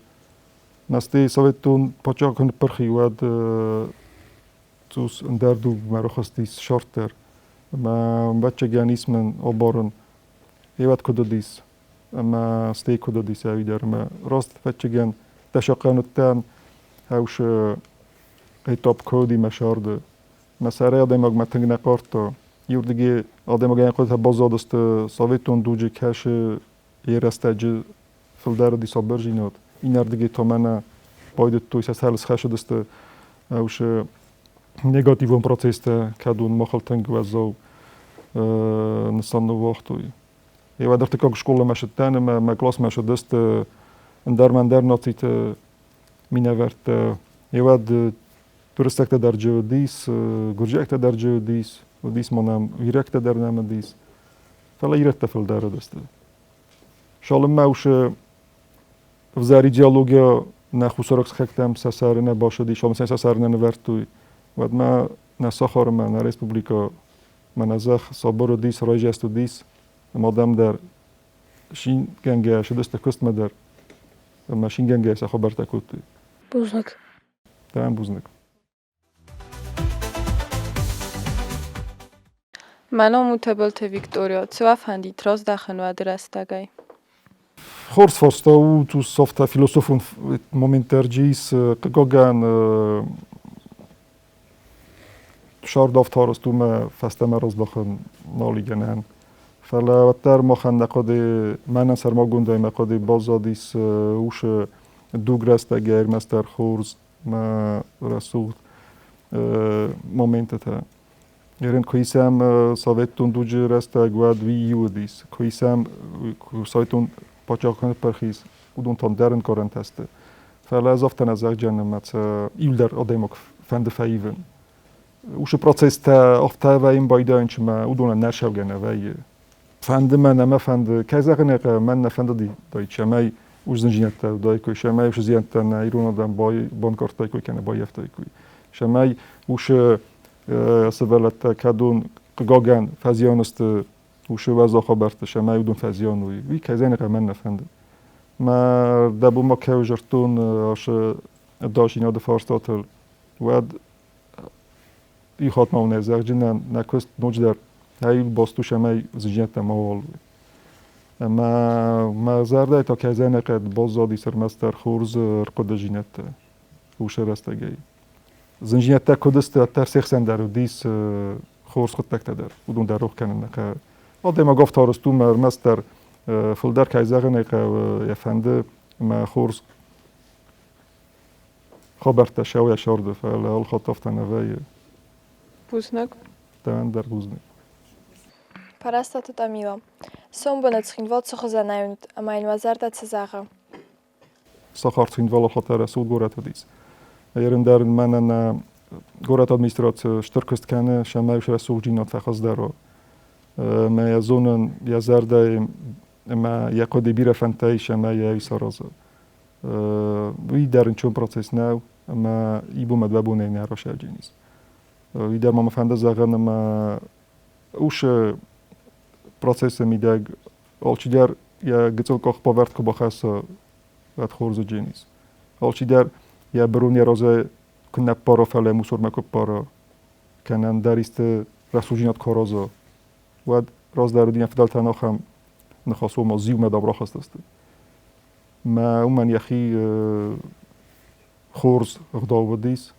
Мӕстӕй советон паддзах куы ныппырх и, уӕд цъус ӕндӕр дугмӕ рахызтис сӕрд дӕр. Ӕмӕ ӕвӕццӕгӕн ис мын абарын, еуӕд куыд уыдис ӕмӕ стӕй куыд уыдис ӕви дӕр. Ӕмӕ раст ӕвӕццӕгӕн дӕ сахъхъӕн уыдтӕн, ӕвсы этап куы уыди мӕ сӕрды. Мӕ сӕрӕй адӕймагмӕ тынг нӕ хъардта. Иуырдыгӕй адӕймагӕн хъуыдытӕ баззадысты советон дуджы кӕсы йӕ рӕстӕджы фылдӕр уыди сабырдзинад. Иннӕрдыгӕй та мӕнӕ байдыдтой сӕ сӕрыл схӕцыдысты уыцы негативон процесстӕ, кӕдон махыл тынг уӕззау нысан ныууагътой. Уӕд ӕртыккаг скъоламӕ цыдтӕн ӕмӕ мӕ классмӕ цыдысты ӕндӕр-мӕндӕр нациты минӕвӕрттӕ. Уӕд туристӕгтӕ дӕр уыдис, гуырдзиӕгтӕ дӕр уыдис, уыдис ма нӕм ирӕгтӕ дӕр нӕм уыдис. Фӕлӕ ирӕттӕ фылдӕр уыдысты. Цалынмӕ уыцы ӕвзӕр идеология нӕ хуссараг сыхӕгтӕм сӕ сӕры нӕ басыди, цалынмӕ сӕ сӕры нӕ нывӕрдтой, уӕдмӕ нӕ сахармӕ, нӕ республикӕ мӕ нӕ зӕхх сабыр уыдис, райдзаст уыдис, ӕмӕ адӕм дӕр шингӕнгӕ сыдысты куыстмӕ дӕр ӕмӕ шингӕнгӕ сӕ хабӕрттӕ кодтой. Бузныг. Дӕн бузныг. Мӕ ном у Тӕбӕлты Виктория. Цы уӕ фӕндид раздӕхын уӕды рӕстӕгӕй? Хорз фарста у, цъус афтӕ философон момент дӕр ис. Хъыгагӕн, сӕрдӕфтарӕзт у мӕ фӕстӕмӕ раздахын нал и гӕнӕн. Фӕлӕ уӕддӕр махӕн нӕ хъуыды, мӕнӕн сӕрмагондӕй мӕ хъуыды баззадис усы дуг рӕстӕгӕй ӕрмӕстдӕр хорз мӕ рӕсугъд моментытӕ. Ерын куы исӕм советон дуджы рӕстӕг, уӕд уый иу уыдис. Куы исӕм советон паддзахады пырхис, уыдон та ӕндӕр ӕнкъарӕнтӕ сты. Фӕлӕ ӕз афтӕ нӕ зӕгъдзӕн, ӕмӕ сӕ иуылдӕр адӕймаг фӕнды фӕивын. Уыцы процесстӕ афтӕ вӕййын байдайынц, ӕмӕ уыдонӕн нӕ сӕвгӕ нӕ вӕййы. Фӕнды мӕ, нӕ мӕ фӕнды, кӕй зӕгъын ӕй хъӕуы, мӕн нӕ фӕндыди, цӕмӕй уыздзындзинӕдтӕ уыдаиккой, цӕмӕй уыцы зиӕнттӕ нӕ ирон адӕм банкъардтаиккой кӕнӕ баййӕфтаиккой, цӕмӕй уыцы сывӕллӕттӕ, кӕдон, хъыгагӕн, фӕзиан сты уыцы уӕззау хабӕртты, цӕмӕй уыдон фӕзиан уой, уый кӕй зӕгъын ӕй хъӕуы, мӕн нӕ фӕнды. Мӕ дӕ бон ма кӕй зӕрдтон ацы ӕдасдзинады фарстатыл, уӕд иу хатт ма уын ӕй зӕгъджынӕн, нӕ куыст ноджыдӕр ӕй баст у, цӕмӕй зындзинӕдтӕ мауал уой. Ӕмӕ мӕ зӕрдӕйы та кӕй зӕнӕхъӕд баззадис ӕрмӕстдӕр хорз ӕрхъуыдыдзинӕдтӕ уыцы рӕстӕгӕй. Зындзинӕдтӕ куыд сты, уӕддӕр се хсӕн дӕр уыдис хорз хъуыддӕгтӕ дӕр. Уыдон дӕр рох кӕнын нӕ хъӕуы. Адӕймаг ӕфтарыст у, мӕ ӕрмӕстдӕр фылдӕр кӕй зӕгъын ӕй хъӕуы, йӕ фӕнды ӕмӕ хорз хабӕрттӕ сӕуӕй сӕрды, фӕлӕ алхатт афтӕ нӕ вӕййы. Бузныг. Дӕн дӕр бузныг. Пӕрӕстаты Тамила. Сомбоны Цхинвал цы хуызӕнӕй уыд ӕмӕ йын уӕ зӕрдӕ цы зӕгъы? Сахар Цхинвалы хатт рӕсугъд горӕт уыдис. Ерын дӕр мӕнӕн горӕты администраци стыр куыст кӕны, цӕмӕй рӕсугъддзинад фӕхуыздӕр уа. Мӕ йӕ зонын, йӕ зӕрдӕйы ӕмӕ йӕ хъуыды бирӕ фӕндтӕ ис ӕмӕ йӕ уый саразы. Уый дӕр ӕнцон процесс нӕу ӕмӕ ибомӕ дыууӕ бонӕй нӕ расайджын ис. Уый дӕр ма мӕ фӕнды зӕгъын, ӕмӕ уыцы процессы мидӕг алчидӕр йӕ гыццыл къахбавӕрд куы бахӕсса, уӕд хорз уыджен ис. Алчидӕр йӕ бырон йӕ разӕй куы нӕ ппара, фӕлӕ мусормӕ куы ппара, кӕнӕ ӕндӕр исты рӕсугъддзинад куы араза, уӕд раздӕр уыди нӕ фыдӕлтӕн ахӕм ныхас, ома зиумӕ дам рахӕсдзысты. Мӕ уымӕн йӕхи хорз ӕгъдау уыдис.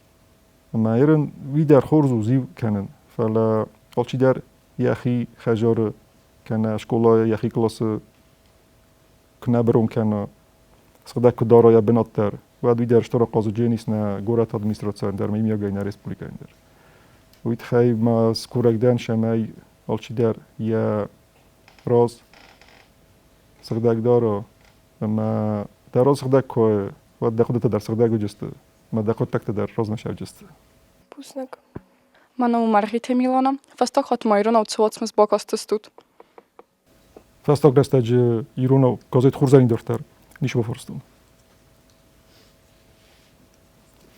Ӕмӕ ерын уый дӕр хорз у зиу кӕнын, фӕлӕ алчидӕр йӕхи хӕдзары кӕнӕ скъолайы йӕхи къласы куы нӕ бырон кӕна, сыгъдӕг куы дара йӕ бынат дӕр, уӕд уый дӕр стыр ахъаз уыдзӕнис нӕ горӕты администрацийӕн дӕр ӕмӕ иумиагӕй нӕ республикӕйӕн дӕр. Уый тыххӕй ма скурӕг дӕн, цӕмӕй алчидӕр йӕ раз сыгъдӕг дара ӕмӕ дӕ раз сыгъдӕг куы уа, уӕд дӕ хъуыдытӕ дӕр сыгъдӕг уыдзысты ӕмӕ дӕ хъуыддӕгтӕ дӕр размӕ цӕуджысты. Бузныг. Мӕ ном у Мӕргъиты Милана. Фӕстаг хатт ма иронау цы уацмыс бакастыстут? Фӕстаг рӕстӕджы иронау газет Хурзӕрин дӕр ницы бафарстон.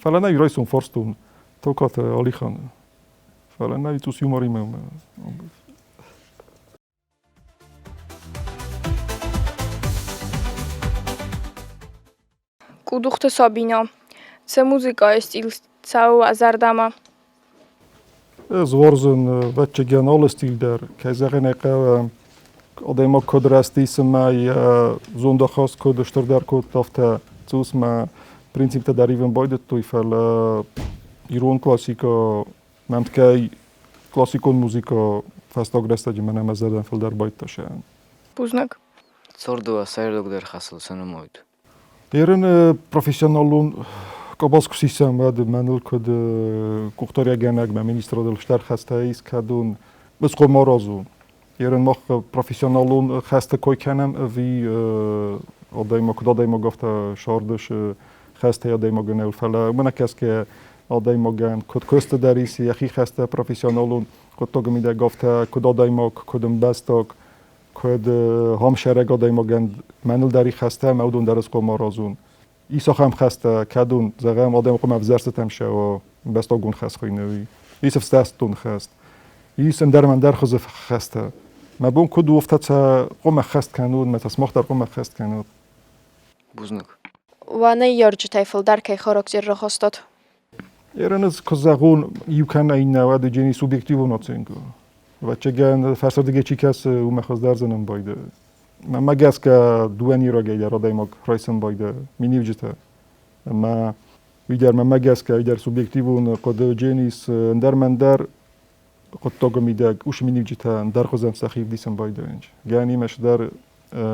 Фӕлӕ нӕ райсом фарстон Токаты Алиханы. Фӕлӕ нӕ цъус юморимӕ. Къудухты Сабина. Цы музыкӕйы стиль цӕуы уӕ зӕрдӕмӕ? Ӕз уарзын ӕвӕццӕгӕн алы стиль дӕр. Кӕй зӕгъын ӕй хъӕуы, адӕймаг куыд рӕзтис ӕмӕ йӕ зондахаст куыд стырдӕр кодта, афтӕ цъус мӕ принциптӕ дӕр ивын байдыдтой, фӕлӕ ирон классикӕ мӕмткӕй классикон музыкӕ фӕстаг рӕстӕджы мӕнӕ мӕ зӕрдӕн фылдӕр байдта сӕ. Бузныг. Цордуа сӕйрагдӕр хӕсыл цы нымайут? Ерын профессионалон къабаз куы сисӕм, уӕд мӕныл куыд къухдариуӕггӕнӕг мӕ министрадыл стӕр хӕстӕ ис, кӕдон ысхъом аразон. Ерын мах профессионалон хӕсты кой кӕнӕм ӕви адӕймаг, куыд адӕймаг, афтӕ сӕрдыс хӕстӕй адӕймагӕн нӕу, фӕлӕ уымӕ кӕсгӕ адӕймагӕн куыд куысты дӕр ис йӕхи хӕстӕ профессионалон хъуыддагы мидӕг, афтӕ куыд адӕймаг, куыд ӕмбӕстаг. Куыд хӕмсӕрӕг адӕймагӕн мӕныл дӕр и хӕстӕ ӕмӕ уыдон дӕр ӕз хъуамӕ аразон. Ис ахӕм хӕстӕ, кӕдон, зӕгъӕм, адӕм хъуамӕ ӕвзӕрстытӕм цӕуа, бӕстагон хӕс хуыйны уый. Ис ӕфсӕстон хӕст, ис ӕндӕр ӕндӕр хуызы хӕстӕ. Мӕ бон куыд у, афтӕ сӕ хъуамӕ ӕххӕст кӕнон, мӕ сӕ сымах дӕр хъуамӕ ӕххӕст кӕнат. Бузныг. Уӕ ныййарджытӕй фылдӕр кӕй характер рахастат? Ерын ӕз куы зӕгъон, иу кӕнӕ иннӕ, уӕд уыджени субъективон оценка. Ӕвӕццӕгӕн, фӕрсырдыгӕй чи кӕсы, уымӕ хуыздӕр зынын байдайы. Мӕнмӕ гӕсгӕ, дыууӕ ныййарӕгӕй дӕр адӕймаг райсын байдайы миниуджытӕ. Ӕмӕ уый дӕр, мӕнмӕ гӕсгӕ, уый дӕр субъективон хъуыды уыдженис ӕндӕр мӕндӕр хъуыддагы мидӕг уыцы миниуджытӕ ӕндӕрхуызӕн сӕхи ӕвдисын байдайынц. Гӕнимӕ цыдӕр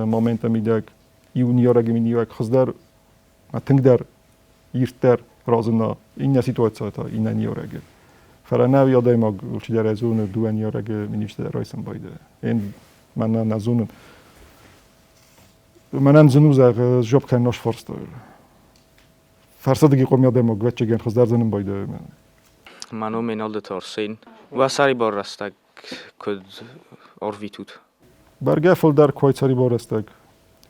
моменты мидӕг иу ныййарӕгы миниуӕг хуыздӕр, тынгдӕр, ирддӕр разына иннӕ ситуацийы та иннӕ ныййарӕгы. Фӕлӕ нӕ уый адӕймаг чидӕр ӕй зоны, дыууӕ ныййарӕгы миниуджытӕ дӕр райсын байдайы. Эн мӕнӕн нӕ зонын. Мӕнӕн зын у зӕгъ, жоп кӕнын нос фарстайыл. Фӕрсӕдыги къоми адӕймаг ӕвӕццӕгӕн хуыздӕр зынын байдайы. Мӕ ном Еналдыты Арсен. Уӕ сӕрибар рӕстӕг куыд ӕрвитут? Бӕргӕ фылдӕр куы сӕрибар рӕстӕг.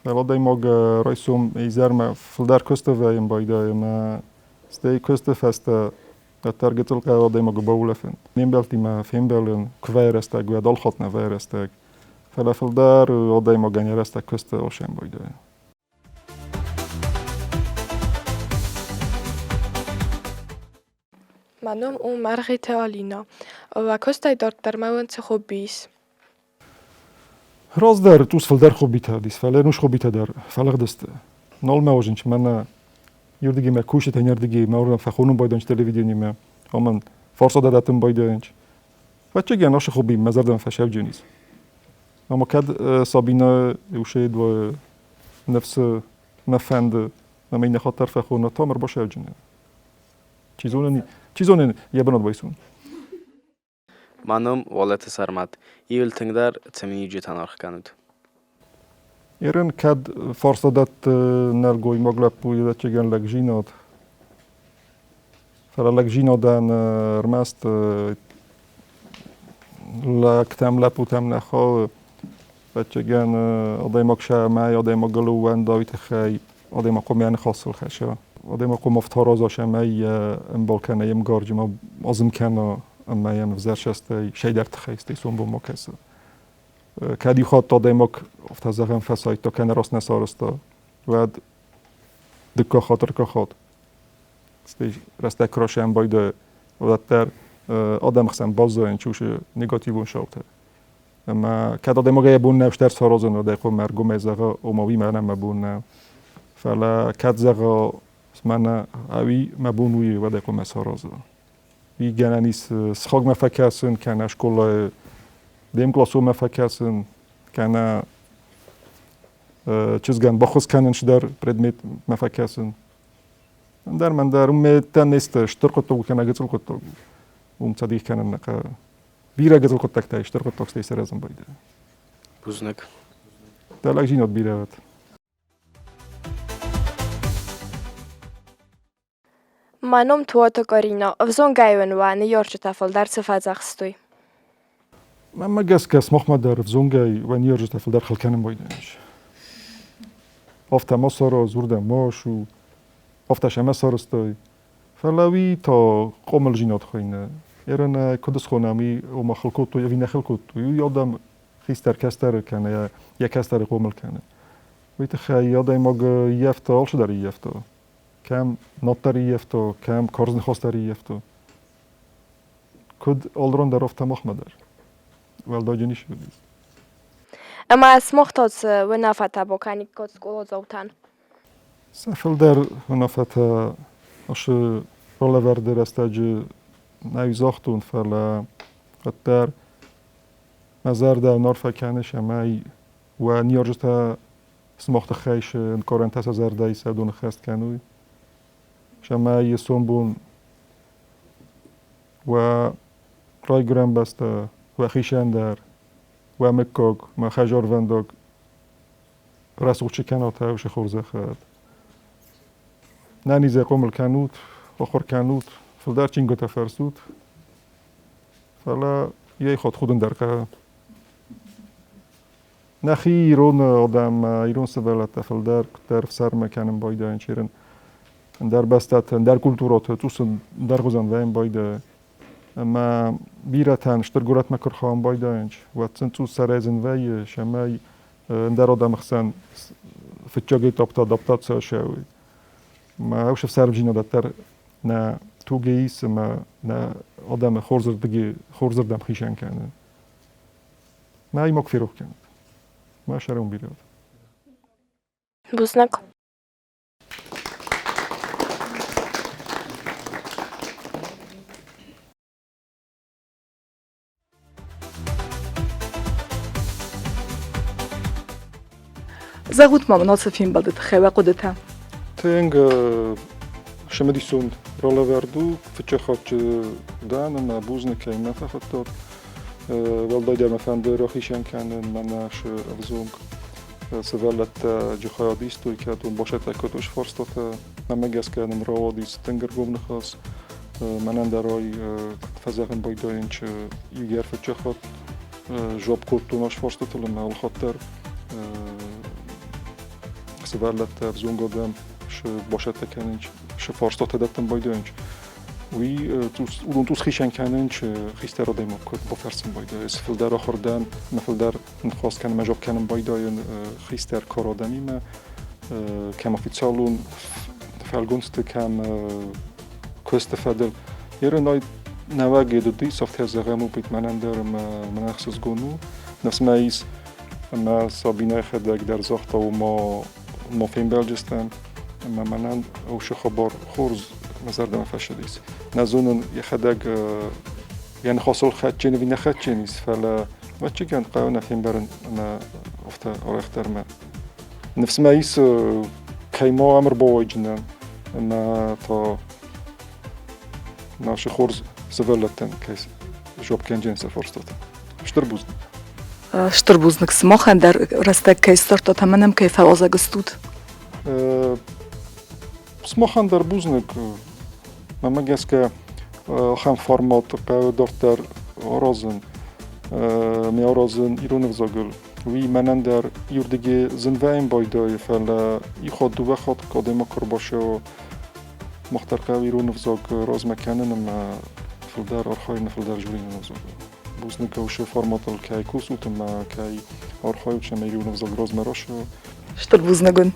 Фӕлӕ адӕймаг райсом изӕрмӕ фылдӕр куысты вӕййын байдайы ӕмӕ стӕй куысты фӕстӕ уӕддӕр гыццыл хъӕуы адӕймагы баулӕфын. Ме мбӕлттимӕ фембӕлын, куы вӕййы рӕстӕг, уӕд алхатт нӕ вӕййы рӕстӕг. Фӕлӕ фылдӕр адӕймагӕн йӕ рӕстӕг куысты осӕн байдайы. Мӕ ном у Мӕргъиты Алинӕ. Уӕ куыстӕй дарддӕр ма уын цы хобби ис? Раздӕр цъус фылдӕр хоббитӕ уыдис, фӕлӕ нус хоббитӕ дӕр фӕлыгъдысты. Нал мӕ уызынч, мӕнӕ иуырдыгӕй мӕ кусджытӕ иннӕрдыгӕй мӕ уырдӕм фӕхонын байдайынц телевидениемӕ, омӕн фарста дӕттын байдайынц. Ӕвӕццӕгӕн, ацы хобби мӕ зӕрдӕмӕ фӕсӕвджын ис. Ӕмӕ кӕд Сабинӕ иу ныфсы нӕ фӕнды, ӕмӕ иннӕ хатт дӕр фӕхона, та мӕ ӕрбасӕвджын. Чи зоны, чи зоны йӕ бынат байсон. Мӕ ном Уалыты Сӕрмӕт. Иуыл тынгдӕр цы миниуджытӕн аргъ кӕнут? Ерын кӕд фарста дӕтты нӕлгоймаг лӕппуйы ӕвӕццӕгӕн лӕгдзинад. Фӕлӕ лӕгдзинадӕн ӕрмӕст лӕгтӕм, лӕппутӕм нӕ хауы. Ӕвӕццӕгӕн адӕймаг сӕмӕ адӕймагыл ӕууӕнда, уый тыххӕй адӕймаг хъуамӕ йӕ ныхасыл хӕсса. Адӕймаг хъуамӕ афтӕ араза, цӕмӕй йӕ ӕмбал кӕнӕ йе мгарджы ма азым кӕна ӕмӕ йӕм ӕвзӕр цӕстӕй цӕйдӕр тыххӕй стӕй сомбон ма кӕса. Кӕд иу хатт адӕймаг афтӕ зӕгъӕм фӕсайдта кӕнӕ раст нӕ сарӕзта, уӕд дыккаг хатт, ӕртыккаг хатт стӕй рӕстӕг куы расайын байдайы, уӕддӕр адӕмы хсӕн баззайынц уыцы негативон цаутӕ. Ӕмӕ кӕд адӕймагӕй йӕ бон нӕу стӕр саразын, уӕд ӕй хъуамӕ ӕргомӕй зӕгъа, ома уый мӕнӕн мӕ бон нӕу. Фӕлӕ кӕд зӕгъа, мӕнӕ ӕви мӕ бон уый, уӕд ӕй хъуамӕ сараза. Уый гӕнӕн ис сыхагмӕ фӕкӕсын, кӕнӕ скъолайы де мкъласонмӕ фӕкӕсын, кӕнӕ чызгӕн баххуыс кӕнын цыдӕр предметмӕ фӕкӕсын. Ӕндӕр мӕндӕр уым мӕ не сты стыр хъуыддаг у кӕнӕ гыццыл хъуыддаг у. Уым цӕдих кӕнын нӕ хъӕуы. Бирӕ гыццыл хъуыддӕгтӕ стыр хъуыддӕгтӕй саразын байдайы. Бузныг. Дӕ лӕгдзинад бирӕ уӕд. Мӕ ном Туаты Карина. Ӕвзонгӕй уын уӕ ныййарджытӕ фылдӕр цы фӕдзӕхстой? Мӕнмӕ гӕсгӕ, сымахмӕ дӕр ӕвзонгӕй уӕ ныййарджытӕ фылдӕр хыл кӕнын байдайынц. Афтӕ ма сараз, уырдӕм ма ссу, афтӕ сӕ ма сарӕзтай. Фӕлӕ уый та хъомылдзинад хуыйны. Ерын ӕй куыд схонӕм, уый ома хыл кодтой ӕви нӕ хыл кодтой, уый адӕм хистӕр кӕстӕры кӕнӕ йӕ кӕстӕры хъомыл кӕны. Уый тыххӕй адӕймаг ййӕфта, алцыдӕр ййӕфта. Кӕм над дӕр ййӕфта, кӕм карз ныхас дӕр ййӕфта. Куыд алыран дӕр, афтӕ махмӕ дӕр. Уӕлдайджын ницы уыдис. Ӕмӕ сымах та цы уынаффӕтӕ бакӕниккат скъоладзаутӕн? Сӕ фылдӕр уынаффӕтӕ ацы ралӕвӕрды рӕстӕджы нӕ загътон, фӕлӕ уӕддӕр мӕ зӕрдӕ уын арфӕ кӕны, цӕмӕй уӕ ныййарджытӕ сымах тыххӕй цы ӕнкъарӕнтӕ сӕ зӕрдӕйы сӕ доны хӕст кӕной, цӕмӕй сомбон уӕ райгуырӕн бӕстӕ, уӕхицӕн дӕр, уӕ мыггаг, мӕ хӕдзарвӕндаг рӕсугъд чи кӕнат, уыцы хорзӕхад. Нӕнизӕй хъомыл кӕнут, ахуыр кӕнут, фылдӕр чингуытӕ фӕрсут, фӕлӕ йӕ хатт худын дӕр хъӕуы. Нӕхи ирон адӕм, ирон сывӕллӕттӕ фылдӕр куыддӕр ӕфсӕрмы кӕнын байдайынц ерын ӕндӕр бӕстӕты, ӕндӕр культурӕты, цъус ӕндӕргъуызӕн вӕййын байдайы. Ӕмӕ бирӕтӕн стыр горӕтмӕ куы рхауын байдайынц, уӕд сын цъус сӕрӕй зын вӕййы, цӕмӕй ӕндӕр адӕмы хсӕн фыццаг этапты адаптаци ацӕуой. Ӕмӕ уыцы ӕфсӕрмдзинад дӕр нӕ тугӕй ис ӕмӕ нӕ адӕмы хорзырдӕм хицӕн кӕны. Мӕ мог ферох кӕнут. Мӕ сӕрон бирӕ уыд. Бузныг. Зӕгъут ма мын ацы фембӕлды тыххӕй уӕ хъуыдытӕ. Тынг цымыдисон ралӕвӕрд у. Фыццаг хатт дӕн ӕмӕ бузныг, кӕй мӕ фӕхуыдтат. Уӕлдайдӕр мӕ фӕнды рахицӕн кӕнын мӕнӕ ӕвзонг сывӕллӕттӕ хайад истой, кӕд уым бацӕттӕ кодтой фарстатӕ. Мӕнмӕ гӕсгӕ нын рауадис тынг ӕргом ныхас. Мӕнӕн дӕр ай куыд фӕзӕгъын байдайын, иугӕр фыццаг хатт жуапп кодтон ас фарстатыл ӕмӕ алыхатт дӕр сывӕллӕттӕ, ӕвзонг адӕм бацӕттӕ кӕнынц, фарстатӕ дӕттын байдайынц. Уый уыдон цъус хицӕн кӕнынц, хистӕр адӕймаг куыд бафӕрсын байдайы, цы фылдӕр ахуыр дӕн, мӕ фылдӕр ныхас кӕнын, мӕ жуапп кӕнын байдайын хистӕр кар адӕмимӕ, кӕм официалон фӕлгонцты, кӕм куысты фӕдыл. Ерын ай нӕуӕг уыдис, афтӕ зӕгъӕм, уый мӕнӕн дӕр ӕмӕ мӕн ӕхсызгон у. Ныфс мӕ ис, ӕмӕ Сабинӕ йӕхӕдӕг дӕр загъта, ома ма фембӕлдыстӕм ӕмӕ мӕнӕн уыцы хабар хорз мӕ зӕрдӕмӕ фӕцыдис. Нӕ зонын, йӕхӕдӕг йӕ ныхасыл хӕцджын ӕви нӕ хӕцджын ис, фӕлӕ ӕвӕццӕгӕн хъӕуы нӕ фембарын ӕмӕ афтӕ арӕхдӕр мӕ ныфс мӕ ис, кӕй ма ам ӕрбауайдзынӕн ӕмӕ та нашы хорз сывӕллӕттӕн кӕй жуапп кӕнджын сӕ фарстатӕ. Стыр бузныг. Стыр бузныг сымахӕн дӕр рӕстӕг кӕй ссардтат ӕмӕ нӕм кӕй фӕуазӕг стут. Сымахӕн дӕр бузныг. Мӕнмӕ гӕсгӕ ахӕм формат хъӕуы дарддӕр аразын. Ме аразын ирон ӕвзагыл. Уый мӕнӕн дӕр иуырдыгӕй зын вӕййын байдайы, фӕлӕ иу хатт, дыууӕ хатт адӕймаг куы ӕрбацӕуа, мах дӕр хъӕуы ирон ӕвзаг размӕ кӕнын ӕмӕ фылдӕр архайын, фылдӕр дзурын ирон ӕвзагыл. Бузныг уыцы форматыл кӕй кусут ӕмӕ кӕй архайут, цӕмӕй ирон ӕвзаг размӕ рацӕуа. Стыр бузныг уын.